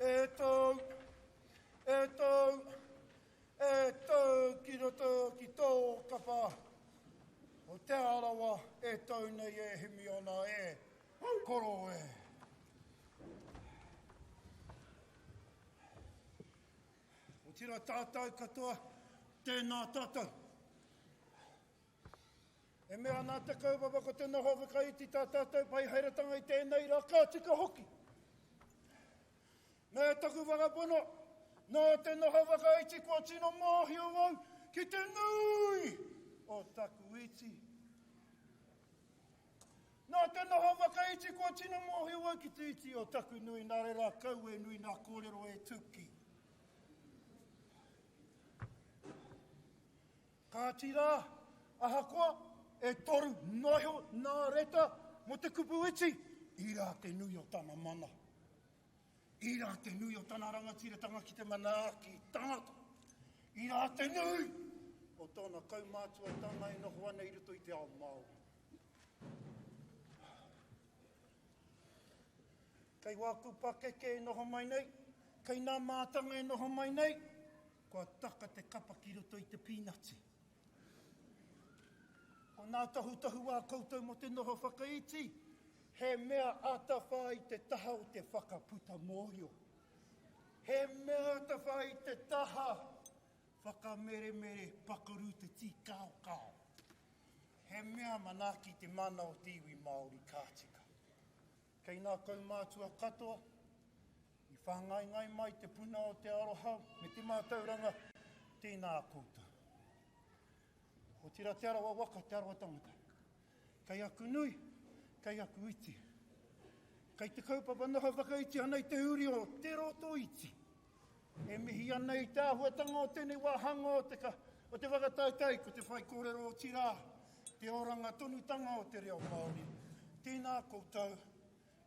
E tau, e tau, e tau ki roto ki tō kapa o Te Arawa e tau nei e Himiona e koro e. Otira tātou katoa, tēnā tātou. E mea ana te kaupapa ko te noho whakaiti tā tātou paiheretanga i tēnei rā, ka tika hoki. Me taku whakapono, nā te noho whakaiti kua tino mōhio au ki te nui o taku iti. Nā te noho whakaiti kua tino mōhio au ki te iti o taku nui, nā reira kau e nui nā kōrero e tuki. Kāti rā, ahakoa e toru noa iho nā reta mō te kupu iti, i rā te nui o tana mana. I rā te nui o tana rangatiratanga ki te manaaki tangata. I rā te nui o tōna kaumātuatanga e noho ana i roto i te ao Māori. Kei wāku pakeke e noho mai nei, kei nā mātanga e noho mai nei, Kua taka te kapa ki roto i te pīnati. Ko nā tohutohu ā koutou mō te noho whakaiti, he mea atawhai i te taha o te whakaputa mōhio. He mea atawhai i te taha whakameremere pakaru te tīkaokao. He mea manaaki te mana o te iwi Māori ka tika. Kei ngā kaumātua katoa i whāngaingai mai te puna o te aroha me te mātauranga, tēnā koutou. Otira Te Arawa waka, Te Arawa tangata. Kei aku nui, kei aku iti. Kei te kaupapa noho whakaiti ana i te uri o Te Rotoiti. E mihi ana i te āhuatanga o tēnei wāhanga o te, o te whakataetae, ko te whaikōrero otirā, te oranga tonutanga o te reo Māori. Tēnā koutou.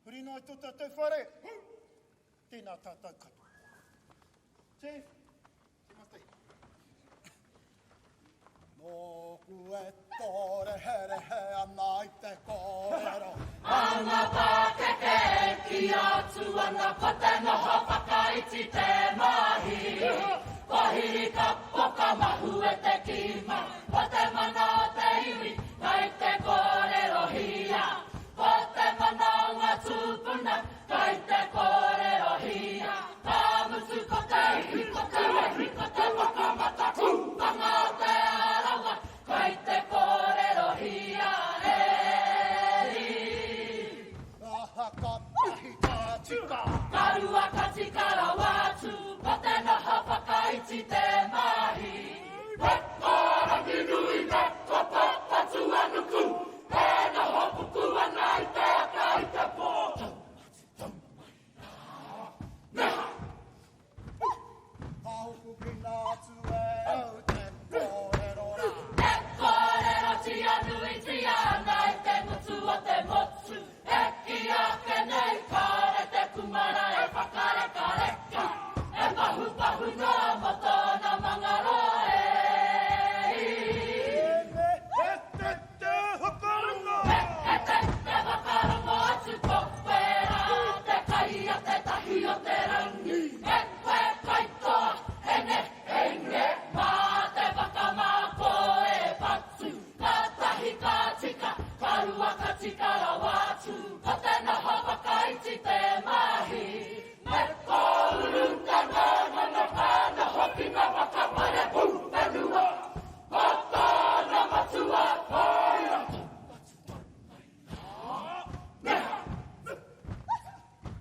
Huri noa i tō tātou whare. Tēnā tātou katoa. Chief, tīmata i. Nōku e tōreherehe ana i te kōrero. A ngā pākeke e kīia atu ana ko te noho whakaiti te mahi. Kua hirikapo ka mahue te kima, ko te mana o te iwi kai te kōrerohia. Ko te mana o ngā tūpuna kai te kōrerohia. Ka mutu ko te ihi, ko te wehi, ko te whakamatakūtanga o Te Arawa, kai te kōrerohia e i. Aha ka tahi ka tika. Ka rua ka tika rawa atu, ko te noho whakaiti te mahi. He Ranginui me ko Papatūānuku, e noho puku ana i te ata i te pō. Tau atu, tau mai rā. Meha! Ka hopukina atu e au te kōrero rā. E kōrerotia nuitia ana e te ngutu o te motu, e kī ake nei kāore te kumara e whakarekareka, e pahupahu noa mō tōna mangaroa e i. He te te whakarongo! He te te whakarongo atu ko koe rā te kai a te tahi o te rangi. E koe kaitoa, he ne, he nge, mā te whakamā ko e patu. Kātahi ka tika, ka rua ka tika rawa atu, ko te noho whakaiti te mahi. Me kōuru te ngangana ka noho ki ngā waka pare pūwhenua, ko tōna matua koia.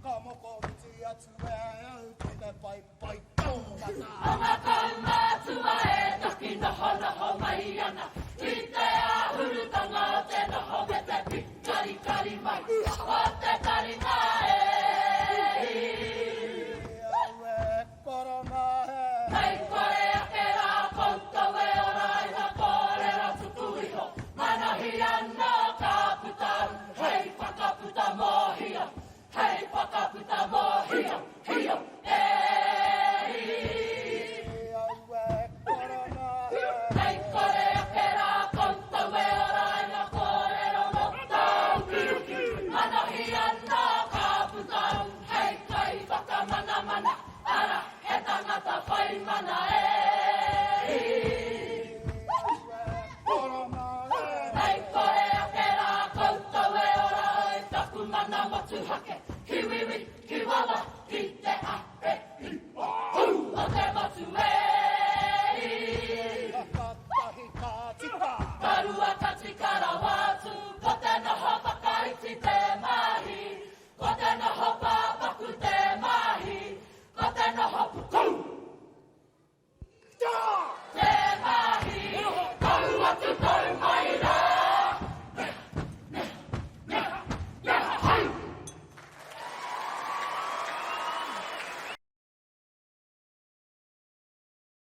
Ka mokowhiti atu e au ki te paepae taumata. O ngā kaumātua e taki nohonoho mai ana i te āhurutanga o te noho me te pikarikari mai o te taringa e i. Aue koroma he. Hei kore ake rā koutou e ora ai ngā kōrero tuku iho, manahi anō ka puta au hei whakaputa mōhio, hei whakaputa mōhio.